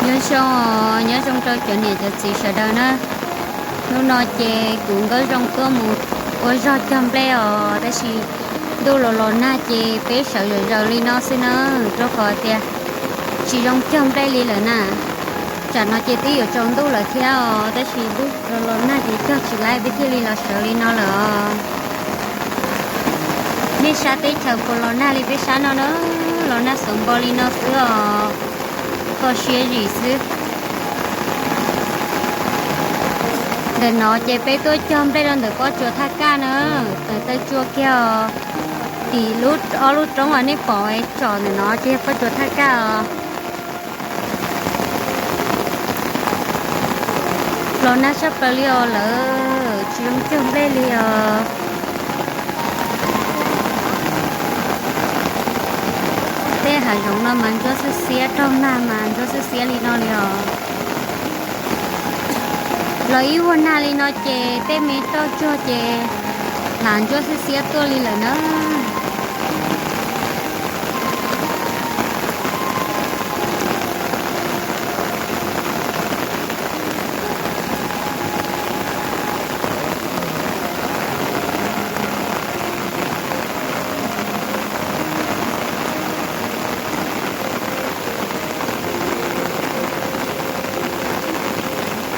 Nyob zoo, nyob zoo rau cov niam cov txiv sawv daws na. Hnub no ces kuv Nkauj Zoo tuaj mus ua zog cog nplej os, tab sis ntuj los los nag ces peb sawv zom zaws li no xwb na, rau qhov tias tsis zoo cog nplej li lawm na. Tsam no ces twb yuav tsaus ntuj lawm thiab os, tab sis ntuj los los nag ces cog tsis laib, peb thiaj li los sawv li no lawm os. Nej sab teb chaws puas los nag li peb sab no na? Los nag xuv npo li no xwb os, kho siab zim xwb. Ntawm no ces peb tuaj cog nplej rau ntawm pob tsuas thaj kaj na, ntawm taw tsua kiag os. Tim lub, ob lub roob uas nej pom tsom ntawm no ces yog pob tsuas thaj kaj os. Los nag tshaj plaws li os lawm, tsis zoo cog nplej li os. Tej hav zoov no mas ntsuab xiab xiab, raug nag mas ntsuab xiab xiab li no li os. Los ib vuag nag li no ces tej me roj tsuag ces hlav ntsuab xiab xiab tuaj li lawm na.